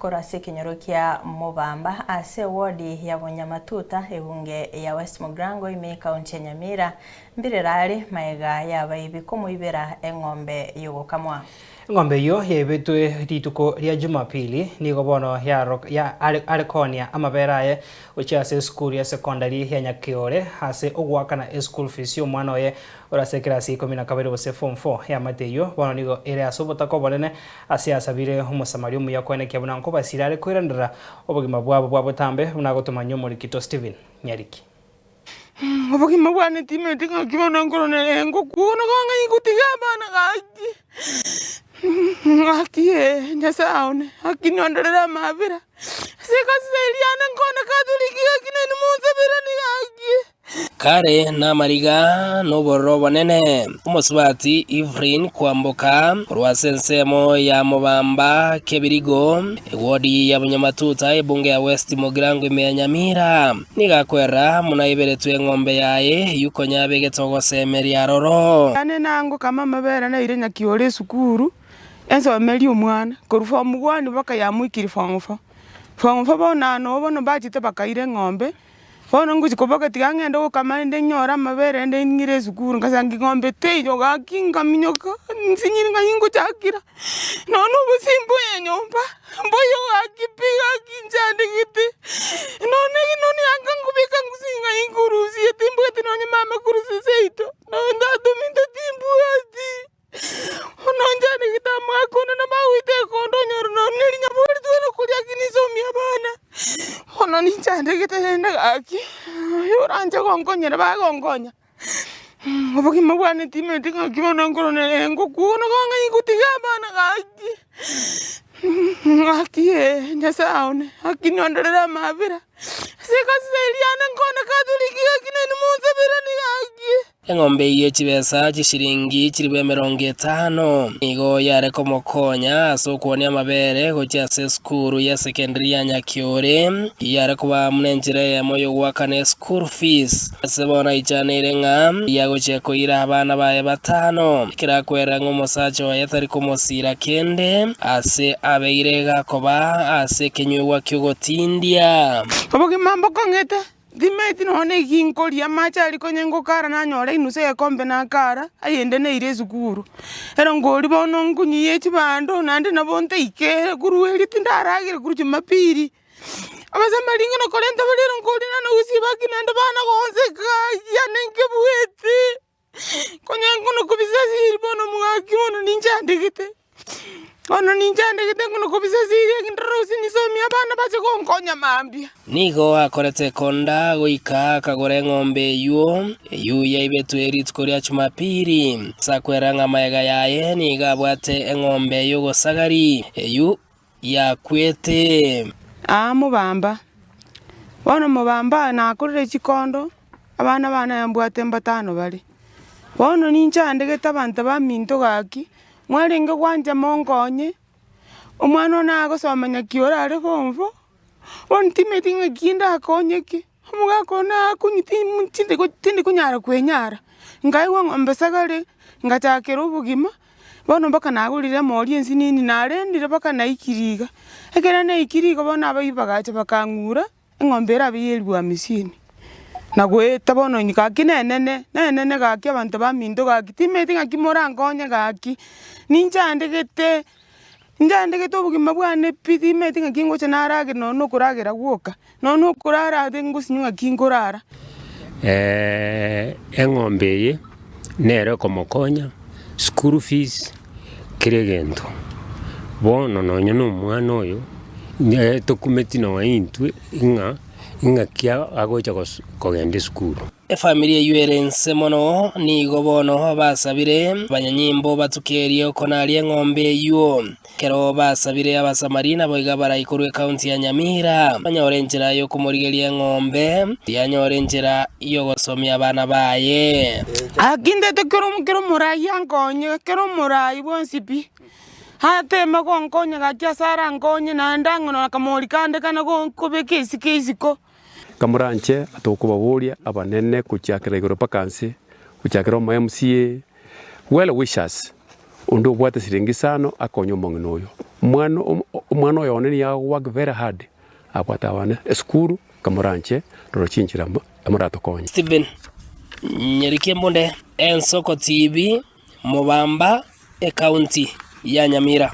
korwa ase ekenyoro kia Mobamba ase ewodi ya Bonyamatuta ebunge ya West Mugirango ime ekaunti ya Nyamira mbirera are magega y'abaibi komoibera eng'ombe y'ogokamwa. Eng'ombe eyio yaibetwe rituko ria Jumapili, nigo bono are koonia amabere aye gochia ase esukuru ya sekondari ya Nyakeore ase ogoakana eschool fees y'omwana oye ore ase ekerasi ya ikomi na kabere gose form four. Eamate eyio bono nigo ere ase obotaka obonene ase asabire omosamaria omuya koenekia buna nkobasira are koiranerera obogima bwabo bwa botambe buna agotomanyia omorikito Stephen Nyariki. Obogima bwane timanyeti ng'aki bono nkorora ngokwana ng'a ngotiga abana gaki, ng'aki ee Nyasaye one, gaki nondorere amabera, ase egasi eria yane nkone Catholic gaki nainwe monsaberane gaki. Kare namariga na obororo obonene, omosubati Evelyn kwamboka korwa ase ensemo ya Mobamba Kebirigo, ewodi ya Bunyamatuta, ebunge ya West Mugirango ime ya Nyamira. Nigo akwerera buna aiberetwe eng'ombe yaye, eyio konya abegete ogosemeria aroro. Yane nango kama amabere naire nyakiore esukuru, ensomerie omwana, korwa form one mpaka yamoikire form four. Form four bono aa noo bono mbachete bakaira eng'ombe, bono ngochi koboka tiga ng'ende gokama rende nyore amabere rende ng'ire esukuru, ngasanga eng'ombe teiyo gaki nkaminyoka, nsinyire ng'ai ngochakera, nonya na obosie mboyo nyomba, mboyo gaki pi gaki nchandegete, nonya nonye yanga nkobeka ngusu ng'ai nkorusia timbwati nonye mama korwa seito, nonye tata ominto timbwati. Bono nchandegete omwaka one nabo agoita ekondo onyore nonye ne rinyabori tware koria lakini nsomie abana, bono ninchandegete rende gaki, oranche gonkonyera bagonkonya. Obogima bwane timanyeti ng'aki bono nkorora ngokwana ng'ai ngotiga abana gaki, ng'aki ee Nyasaye one, gaki nondorere amabera, ase egasi eria yane nkone Catholic gaki nainwe monsaberane gaki. Eng'ombe eyio ye chibesa chishilingi chilifu emerongo etano nigo yare komokonya ase okwonia amabere gochia ase esukuru ya secondary ya Nyakiore, yare koba buna enchera eyemo y'ogoakana eschool fees. Ase bono aichaneire ng'a yagochia koira abana baye batano, ekero akwerera ng'a omosacha oye tari komosiira kende ase abeire gakoba ase ekenyugwa ki'ogotindia. Obogima mbokong'ete, Timanyeti nonya na eki nkoria, amache aria konya ngokara nanyora enusu egekombe nakara, ayende naire esukuru. Ero nkoria bono nkunyia chibando naende nabo ntaikere korwa erio tindaragera korwa jumapili. Abasamari ng'a nakorenta bare ero nkoria nane gosiba ki naende bana gonseka yane nkebueti. Konya ngono kobisasiri bono omogaki bono ninchandegete, bono ninchandegete ngono kobisasiri ekero ndorose nisomie abana bache gonkonya mambia. Nigo akorete ekonda goika akagora eng'ombe eyio, eyio yaibetwe rituko ria Jumapili. Ase akwera ng'a magega yaye nigo abwate eng'ombe y'ogosagari, eyio yakwete. Aa mobamba, bono mobamba nakorire chikondo. Abana bane aye mbwate mbatano bare. Bono ninchandegete abanto baminto gaki, mwarenge gwancha monkonye, omwana one agosoma nyakiore are form four, bono timanyeti ng'aki ndakonyeke, omogaka one akonywa tim tindi tindi konyara kwenyara. Nkaigwa ng'ombe sagare, ngachakera obogima, bono mpaka nagorire emori ensinini narendire mpaka naikire iga. Ekero naikire iga bono abaibori bagacha bakang'ura. Eng'ombe erabe y'eribu hamisini, na goeta bono inwe gaki nenene, nenene gaki abanto baminto gaki, timanyeti ng'aki morankonye gaki, ninchandegete, nchandegete obogima bwane pi, timanyeti ng'aki ngocha naragere nonye na okoragera gwoka, nonye na okorara ase ngosinywa ng'aki nkorara. Eng'ombe eye nere ekomokonya school fees, kera egento. Bono nonye na omwana oyo, nere tokumeti nonye intwe ng'a ing'aki agocha kogenda esukuru. Efamiri eyio ere inse mono nigo bono basabire abanyanyimbo batukerie okonaria eng'ombe eyio. Ekero basabire Abasamari naboigo abarai korwa ekaunti ya Nyamira banyore enchera y'okomorigeria eng'ombe, yanyore enchera y'ogosomia abana baye. Gaki ntete kera kera omorai ankonye, kera omorai bwensi pi, ateme gonkonya gaki ase arankonye naende ang'e akamori kande kane kobeka esike isiko. Kamoranche tokobaboria abanene gochiakera igoro mpaka nse, gochiakera omo MCA, well wishers, onde obwate siringi isano akonye omong'ina oyo. Omwana omwana oyo one nigo ago work very hard abwate abana esukuru kamoranche rora chinchera moratokonye. Stephen Nyerike Mbunde, Ensoko TV, Mobamba, Ekaunti ya Nyamira.